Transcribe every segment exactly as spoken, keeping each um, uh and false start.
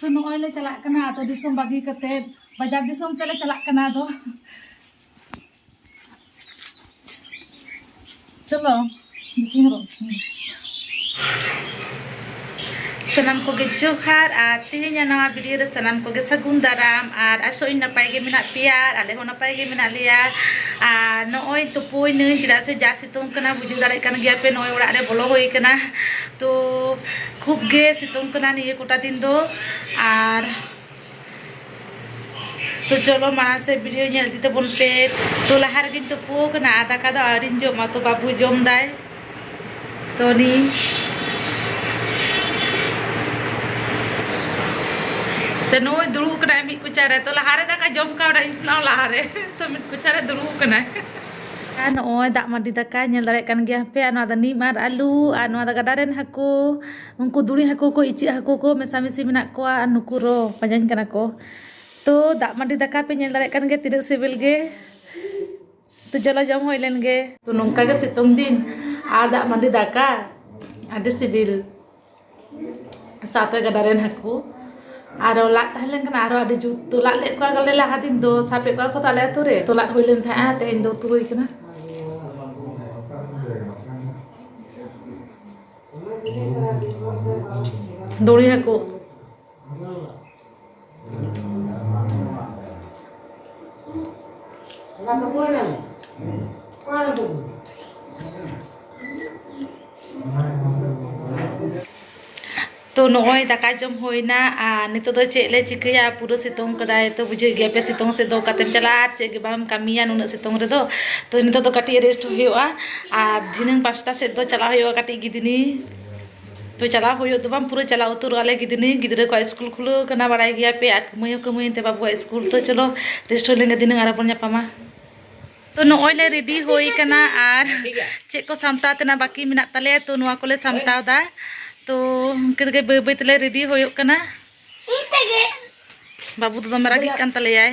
ᱛᱚ ᱱᱚᱜᱼᱚᱭ ᱞᱮ ᱪᱟᱞᱟᱜ ᱠᱟᱱᱟ ᱟᱹᱛᱩ ᱫᱤᱥᱚᱢ ᱵᱟᱹᱜᱤ ᱠᱟᱛᱮ, ᱵᱟᱡᱟᱨ ᱫᱤᱥᱚᱢ ᱛᱮᱞᱮ ᱪᱟᱞᱟᱜ ᱠᱟᱱᱟ ᱟᱫᱚ᱾ ᱪᱚᱞᱚ, ᱫᱮᱠᱷᱤᱧ ᱨᱚᱲ᱾ ᱥᱟᱱᱟᱢ ᱠᱚᱜᱮ ᱡᱚᱦᱟᱨ, ᱟᱨ ᱛᱮᱦᱮᱧᱟᱜ ᱱᱟᱣᱟ ᱵᱷᱤᱰᱤᱭᱳ ᱨᱮ ᱥᱟᱱᱟᱢ ᱠᱚᱜᱮ ᱥᱟᱹᱜᱩᱱ ᱫᱟᱨᱟᱢ, ᱟᱨ ᱟᱥᱚᱜ ᱟᱹᱧ ᱱᱟᱯᱟᱭ ᱜᱮ ᱢᱮᱱᱟᱜ ᱯᱮᱭᱟ, ᱟᱨ ᱟᱞᱮ ᱦᱚᱸ ᱱᱟᱯᱟᱭ ᱜᱮ ᱢᱮᱱᱟᱜ ᱞᱮᱭᱟ᱾ ᱟᱨ ᱱᱚᱜᱼᱚᱭ ᱛᱩᱯᱩᱭᱱᱟᱹᱧ, ᱪᱮᱫᱟᱜ ᱥᱮ ᱡᱟ ᱥᱤᱛᱩᱝ ᱠᱟᱱᱟ, ᱵᱩᱡᱷᱟᱹᱣ ᱫᱟᱲᱮᱭᱟᱜ ᱠᱟᱱ ᱜᱮᱭᱟ ᱯᱮ, ᱱᱚᱜᱼᱚᱭ ᱚᱲᱟᱜ ᱨᱮ ᱵᱚᱞᱚ ᱦᱩᱭ ᱠᱟᱱᱟ᱾ ᱛᱚ ᱠᱷᱩᱵ ᱜᱮ ᱥᱤᱛᱩᱝ ᱠᱟᱱᱟ ᱱᱤᱭᱟᱹ ᱠᱚᱴᱟ ᱫᱤᱱ ᱫᱚ, ᱟᱨ ᱛᱚ ᱪᱚᱞᱚ ᱢᱟᱲᱟᱝ ᱥᱮᱫ ᱵᱷᱤᱰᱤᱭᱳ ᱧᱮᱞ ᱤᱫᱤ ᱛᱟᱵᱚᱱ ᱯᱮ᱾ ᱛᱚ ᱞᱟᱦᱟ ᱨᱮᱜᱮᱧ ᱛᱩᱯᱩ ᱟᱠᱟᱱᱟ, ᱟᱨ ᱫᱟᱠᱟ ᱫᱚ ᱟᱹᱣᱨᱤᱧ ᱡᱚᱢᱟ, ᱛᱚ ᱵᱟᱹᱵᱩ ᱡᱚᱢ ᱫᱟᱭ᱾ ᱛᱚ ᱩᱱᱤ ᱛᱚ ᱱᱩᱭ ᱫᱩᱲᱩᱵ ᱠᱟᱱᱟᱭ ᱢᱤᱫ ᱠᱚᱪᱟ ᱨᱮ᱾ ᱛᱚ ᱞᱟᱦᱟᱨᱮ ᱫᱟᱠᱟ ᱡᱚᱢ ᱠᱟᱣᱫᱟ ᱤᱧ ᱠᱷᱚᱱᱟᱜ ᱦᱚᱸ ᱞᱟᱦᱟᱨᱮ᱾ ᱛᱚ ᱢᱤᱫ ᱠᱚᱪᱟ ᱨᱮ ᱫᱩᱲᱩᱵ ᱠᱟᱱᱟᱭ᱾ ᱟᱨ ᱱᱚᱜᱼᱚᱭ ᱫᱟᱜ ᱢᱟᱹᱰᱤ ᱫᱟᱠᱟ ᱧᱮᱞ ᱫᱟᱲᱮᱭᱟᱜ ᱠᱟᱱ ᱜᱮᱭᱟ ᱯᱮ, ᱟᱨ ᱱᱚᱣᱟ ᱫᱚ ᱱᱤᱢ ᱟᱨ ᱟᱹᱞᱩ, ᱟᱨ ᱱᱚᱣᱟ ᱫᱚ ᱜᱟᱰᱟ ᱨᱮᱱ ᱦᱟᱹᱠᱩ, ᱩᱱᱠᱩ ᱫᱩᱲᱤ ᱦᱟᱹᱠᱩ ᱠᱚ, ᱤᱪᱟᱹᱜ ᱦᱟᱹᱠᱩ ᱠᱚ ᱢᱮᱥᱟᱢᱤᱥᱤ ᱢᱮᱱᱟᱜ ᱠᱚᱣᱟ, ᱟᱨ ᱱᱩᱠᱩ ᱨᱚ ᱯᱟᱸᱡᱟᱧ ᱠᱟᱱᱟ ᱠᱚ᱾ ᱛᱚ ᱫᱟᱜ ᱢᱟᱹᱰᱤ ᱫᱟᱠᱟ ᱯᱮ ᱧᱮᱞ ᱫᱟᱲᱮᱭᱟᱜ ᱠᱟᱱ ᱜᱮᱭᱟ ᱛᱤᱱᱟᱹᱜ ᱥᱤᱵᱤᱞ ᱜᱮ᱾ ᱛᱚ ᱪᱚᱞᱚ ᱡᱚᱢ ᱦᱩᱭ ᱞᱮᱱ ᱜᱮ᱾ ᱛᱚ ᱱᱚᱝᱠᱟ ᱜᱮ ᱥᱤᱛᱩᱝ ᱫᱤᱱ ᱟᱨ ᱫᱟᱜ ᱢᱟᱹᱰᱤ ᱫᱟᱠᱟ ᱟᱹᱰᱤ ᱥᱤᱵᱤᱞ, ᱥᱟᱶᱛᱮ ᱜᱟᱰᱟ ᱨᱮᱱ ᱦᱟᱹᱠᱩ᱾ ᱟᱨᱚ ᱞᱟᱫ ᱛᱟᱦᱮᱸ ᱞᱮᱱ ᱠᱷᱟᱱ ᱟᱨᱚ ᱟᱹᱰᱤ ᱡᱩᱛ᱾ ᱛᱚ ᱞᱟᱫ ᱞᱮᱫ ᱠᱚᱣᱟ ᱠᱚᱞᱮ ᱞᱟᱦᱟ ᱫᱤᱱ ᱫᱚ, ᱥᱟᱵ ᱮᱫ ᱠᱚᱣᱟ ᱠᱚ ᱛᱚ ᱟᱞᱮ ᱟᱹᱛᱩ ᱨᱮ, ᱛᱚ ᱞᱟᱫ ᱦᱩᱭ ᱞᱮᱱ ᱛᱟᱦᱮᱸᱫᱼᱟ, ᱛᱮᱦᱮᱧ ᱫᱚ ᱩᱛᱩ ᱦᱩᱭ ᱠᱟᱱᱟ᱾ ᱫᱩᱲᱤ ᱦᱟᱹᱠᱩ᱾ ᱛᱚ ᱱᱚᱜᱼᱚᱭ ᱫᱟᱠᱟ ᱡᱚᱢ ᱦᱩᱭᱱᱟ, ᱟᱨ ᱱᱤᱛᱚᱜ ᱫᱚ ᱪᱮᱫ ᱞᱮ ᱪᱤᱠᱟᱹᱭᱟ? ᱯᱩᱨᱟᱹ ᱥᱤᱛᱩᱝ ᱠᱟᱫᱟᱭ, ᱛᱚ ᱵᱩᱡᱷᱟᱹᱣ ᱜᱮᱭᱟ ᱯᱮ ᱥᱤᱛᱩᱝ ᱥᱮᱫ ᱫᱚ ᱚᱠᱟᱛᱮᱢ ᱪᱟᱞᱟᱜᱼᱟ, ᱟᱨ ᱪᱮᱫ ᱜᱮ ᱵᱟᱢ ᱠᱟᱹᱢᱤᱭᱟ ᱱᱩᱱᱟᱹᱜ ᱥᱤᱛᱩᱝ ᱨᱮᱫᱚ᱾ ᱛᱚ ᱱᱤᱛᱚᱜ ᱫᱚ ᱠᱟᱹᱴᱤᱡ ᱨᱮᱥᱴ ᱦᱩᱭᱩᱜᱼᱟ, ᱟᱨ ᱫᱷᱤᱱᱟᱹᱝ ᱯᱟᱸᱪᱴᱟ ᱥᱮᱫ ᱫᱚ ᱪᱟᱞᱟᱜ ᱦᱩᱭᱩᱜᱼᱟ ᱠᱟᱹᱴᱤᱡ ᱜᱤᱫᱽᱱᱤ᱾ ᱛᱚ ᱪᱟᱞᱟᱣ ᱦᱩᱭᱩᱜ ᱫᱚ ᱵᱟᱝ, ᱯᱩᱨᱟᱹ ᱪᱟᱞᱟᱣ ᱩᱛᱟᱹᱨᱚᱜᱼᱟ ᱞᱮ ᱜᱤᱫᱽᱱᱤ, ᱜᱤᱫᱽᱨᱟᱹ ᱠᱚᱣᱟᱜ ᱥᱠᱩᱞ ᱠᱷᱩᱞᱟᱹᱣ ᱠᱟᱱᱟ, ᱵᱟᱲᱟᱭ ᱜᱮᱭᱟ ᱯᱮ, ᱟᱨ ᱠᱟᱹᱢᱟᱹᱭ ᱦᱚᱸ ᱠᱟᱹᱢᱟᱹᱭ ᱛᱮ ᱵᱟᱹᱵᱩᱣᱟᱜ ᱥᱠᱩᱞ᱾ ᱛᱚ ᱪᱚᱞᱚ ᱨᱮᱥᱴ ᱦᱩᱭ ᱞᱮᱱ ᱜᱮ, ᱫᱷᱤᱱᱟᱹᱝ ᱟᱨᱚ ᱵᱚᱱ ᱧᱟᱯᱟᱢᱟ᱾ ᱛᱚ ᱱᱚᱜᱼᱚᱭ ᱞᱮ ᱨᱮᱰᱤ ᱦᱩᱭ ᱠᱟᱱᱟ, ᱟᱨ ᱪᱮᱫ ᱠᱚ ᱥᱟᱢᱴᱟᱣ ᱛᱮᱱᱟᱜ ᱵᱟᱹᱠᱤ ᱢᱮᱱᱟᱜ ᱛᱟᱞᱮᱭᱟ, ᱛᱚ ᱱᱚᱣᱟ ᱠᱚᱞᱮ ᱥᱟᱢᱴᱟᱣ ᱫᱟ᱾ ᱛᱚ ᱤᱱᱠᱟᱹ ᱛᱮᱜᱮ ᱵᱟᱹᱭ ᱵᱟᱹᱭ ᱛᱮᱞᱮ ᱨᱮᱰᱤ ᱦᱩᱭᱩᱜ ᱠᱟᱱᱟ᱾ ᱵᱟᱹᱵᱩ ᱫᱚ ᱫᱚᱢᱮ ᱨᱟᱹᱜᱤᱜ ᱠᱟᱱ ᱛᱟᱞᱮᱭᱟᱭ᱾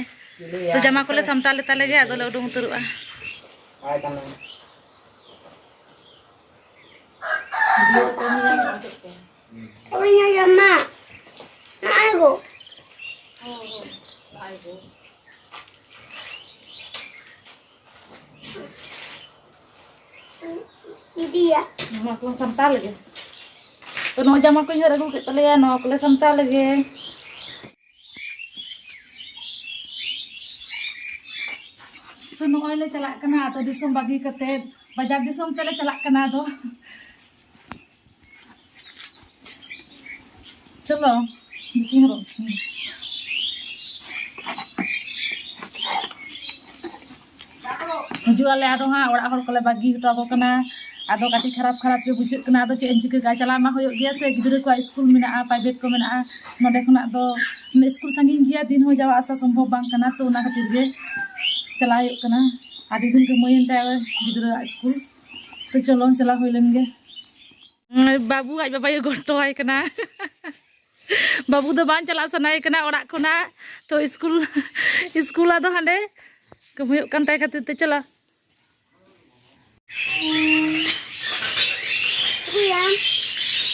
ᱛᱚ ᱡᱟᱢᱟ ᱠᱚᱞᱮ ᱥᱟᱢᱴᱟᱣ ᱞᱮᱛᱟ ᱞᱮᱜᱮ, ᱟᱫᱚᱞᱮ ᱩᱰᱩᱝ ᱩᱛᱟᱹᱨᱚᱜᱼᱟ᱾ ᱵᱟᱭ ᱠᱟᱱᱟ᱾ ᱵᱟᱹᱧ ᱟᱸᱡᱚᱢᱟ᱾ ᱱᱚᱜᱼᱚᱭ ᱜᱚ᱾ ᱠᱚ ᱥᱟᱢᱴᱟᱣ ᱞᱮᱜᱮ᱾ ᱛᱚ, ᱱᱚᱜᱼᱚᱭ ᱡᱟᱢᱟ ᱠᱚᱧ ᱦᱟᱹᱨ ᱟᱹᱜᱩ ᱠᱮᱫ ᱛᱟᱞᱮᱭᱟ, ᱱᱚᱣᱟ ᱠᱚᱞᱮ ᱥᱟᱢᱴᱟᱣ ᱞᱮᱜᱮ᱾ ᱛᱚ, ᱱᱚᱜᱼᱚᱭ ᱞᱮ ᱪᱟᱞᱟᱜ ᱠᱟᱱᱟ ᱟᱹᱛᱩ ᱫᱤᱥᱚᱢ ᱵᱟᱹᱜᱤ ᱠᱟᱛᱮ, ᱵᱟᱡᱟᱨ ᱫᱤᱥᱚᱢ ᱛᱮᱞᱮ ᱪᱟᱞᱟᱜ ᱠᱟᱱᱟ ᱟᱫᱚ᱾ ᱪᱚᱞᱚ, ᱫᱮᱠᱷᱤ ᱦᱚᱨᱚᱜ ᱦᱤᱡᱩᱜ ᱟᱞᱮ ᱟᱫᱚ ᱦᱟᱸᱜ, ᱚᱲᱟᱜ ᱦᱚᱲ ᱠᱚᱞᱮ ᱵᱟᱹᱜᱤ ᱦᱚᱴᱚ ᱟᱠᱚ ᱠᱟᱱᱟ᱾ ᱟᱫᱚ ᱠᱟᱹᱴᱤᱡ ᱠᱷᱟᱨᱟᱯ ᱠᱷᱟᱨᱟᱯ ᱜᱮ ᱵᱩᱡᱷᱟᱹᱜ ᱠᱟᱱᱟ᱾ ᱟᱫᱚ ᱪᱮᱫ ᱮᱢ ᱪᱤᱠᱟᱹ ᱠᱟᱜᱼᱟ, ᱪᱟᱞᱟᱜ ᱢᱟ ᱦᱩᱭᱩᱜ ᱜᱮᱭᱟ ᱥᱮ, ᱜᱤᱫᱽᱨᱟᱹ ᱠᱚᱣᱟᱜ ᱥᱠᱩᱞ ᱢᱮᱱᱟᱜᱼᱟ, ᱯᱨᱟᱭᱵᱷᱮᱴ ᱠᱚ ᱢᱮᱱᱟᱜᱼᱟ᱾ ᱱᱚᱸᱰᱮ ᱠᱷᱚᱱᱟᱜ ᱫᱚ ᱢᱟᱱᱮ ᱥᱠᱩᱞ ᱥᱟᱺᱜᱤᱧ ᱜᱮᱭᱟ, ᱫᱤᱱ ᱦᱚᱸ ᱡᱟᱣᱟ ᱟᱥᱟ ᱥᱚᱢᱵᱷᱚᱵ ᱵᱟᱝ ᱠᱟᱱᱟ, ᱛᱚ ᱚᱱᱟ ᱠᱷᱟᱹᱛᱤᱨ ᱜᱮ ᱪᱟᱞᱟᱣ ᱦᱩᱭᱩᱜ ᱠᱟᱱᱟ᱾ ᱟᱹᱰᱤ ᱫᱤᱱ ᱠᱟᱹᱢᱟᱹᱭᱮᱱ ᱛᱟᱭᱟ ᱜᱤᱫᱽᱨᱟᱹᱣᱟᱜ ᱥᱠᱩᱞ, ᱛᱚ ᱪᱚᱞᱚ ᱪᱟᱞᱟᱣ ᱦᱩᱭ ᱞᱮᱱ ᱜᱮ᱾ ᱵᱟᱹᱵᱩ ᱟᱡ ᱵᱟᱵᱟᱭ ᱜᱚᱲᱚᱣᱟᱭ ᱠᱟᱱᱟ᱾ ᱵᱟᱹᱵᱩ ᱫᱚ ᱵᱟᱝ ᱪᱟᱞᱟᱜ ᱥᱟᱱᱟᱭᱮ ᱠᱟᱱᱟ ᱚᱲᱟᱜ ᱠᱷᱚᱱᱟᱜ, ᱛᱚ ᱥᱠᱩᱞ ᱥᱠᱩᱞ ᱟᱫᱚ ᱦᱟᱸᱰᱮ ᱠᱟᱹᱢᱦᱟᱹᱭᱚᱜ ᱠᱟᱱ ᱛᱟᱭ ᱠᱷᱟᱹᱛᱤᱨ ᱛᱮ ᱪᱟᱞᱟᱜ᱾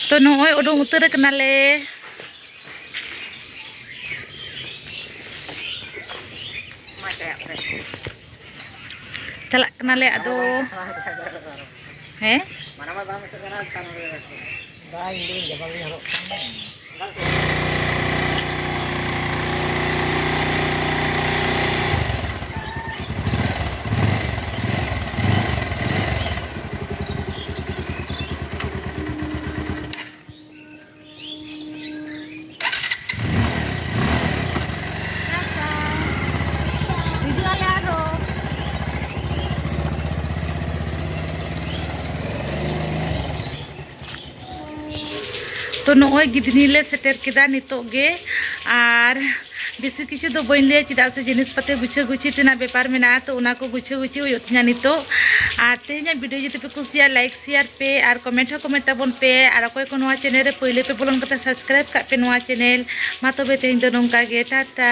ᱛᱚ ᱱᱚᱜᱼᱚᱭ ᱩᱰᱩᱝ ᱩᱛᱟᱹᱨ ᱠᱟᱱᱟᱞᱮ᱾ ᱪᱟᱞᱟᱜ ᱠᱟᱱᱟᱞᱮ ᱟᱫᱚ᱾ ᱦᱮᱸ? ᱦᱤᱡᱩᱜ ᱟᱞᱮ ᱟᱨᱦᱚᱸ᱾ ᱛᱚ ᱱᱚᱜᱼᱚᱭ ᱜᱤᱫᱷᱱᱤ ᱞᱮ ᱥᱮᱴᱮᱨ ᱠᱮᱫᱟ ᱱᱤᱛᱚᱜ ᱜᱮ᱾ ᱟᱨ ᱵᱮᱥᱤ ᱠᱤᱪᱷᱩ ᱫᱚ ᱵᱟᱹᱧ ᱞᱟᱹᱭᱟ, ᱪᱮᱫᱟᱜ ᱥᱮ ᱡᱤᱱᱤᱥ ᱯᱟᱹᱛᱤ ᱜᱩᱪᱷᱟᱹ ᱜᱩᱪᱷᱤ ᱛᱮᱱᱟᱜ ᱵᱮᱯᱟᱨ ᱢᱮᱱᱟᱜᱼᱟ, ᱛᱚ ᱚᱱᱟ ᱠᱚ ᱜᱩᱪᱷᱟᱹ ᱜᱩᱪᱷᱤ ᱦᱩᱭᱩᱜ ᱛᱤᱧᱟ ᱱᱤᱛᱚᱜ᱾ ᱟᱨ ᱛᱮᱦᱮᱧᱟᱜ ᱵᱷᱤᱰᱤᱭᱳ ᱡᱩᱫᱤ ᱯᱮ ᱠᱩᱥᱤᱭᱟᱜᱼᱟ, ᱞᱟᱭᱤᱠ ᱥᱮᱭᱟᱨ ᱯᱮ ᱟᱨ ᱠᱚᱢᱮᱱᱴ ᱦᱚᱸ ᱠᱚᱢᱮᱱᱴ ᱛᱟᱵᱚᱱ ᱯᱮ᱾ ᱟᱨ ᱚᱠᱚᱭ ᱠᱚ ᱱᱚᱣᱟ ᱪᱮᱱᱮᱞ ᱨᱮ ᱯᱟᱹᱭᱞᱟᱹ ᱯᱮ ᱵᱚᱞᱚᱱ ᱠᱟᱱᱟ, ᱥᱟᱵᱥᱠᱨᱟᱭᱤᱵᱽ ᱠᱟᱜ ᱯᱮ ᱱᱚᱣᱟ ᱪᱮᱱᱮᱞ᱾ ᱢᱟ ᱛᱚᱵᱮ ᱛᱮᱦᱮᱧ ᱫᱚ ᱱᱚᱝᱠᱟ ᱜᱮ, ᱴᱟᱴᱟ᱾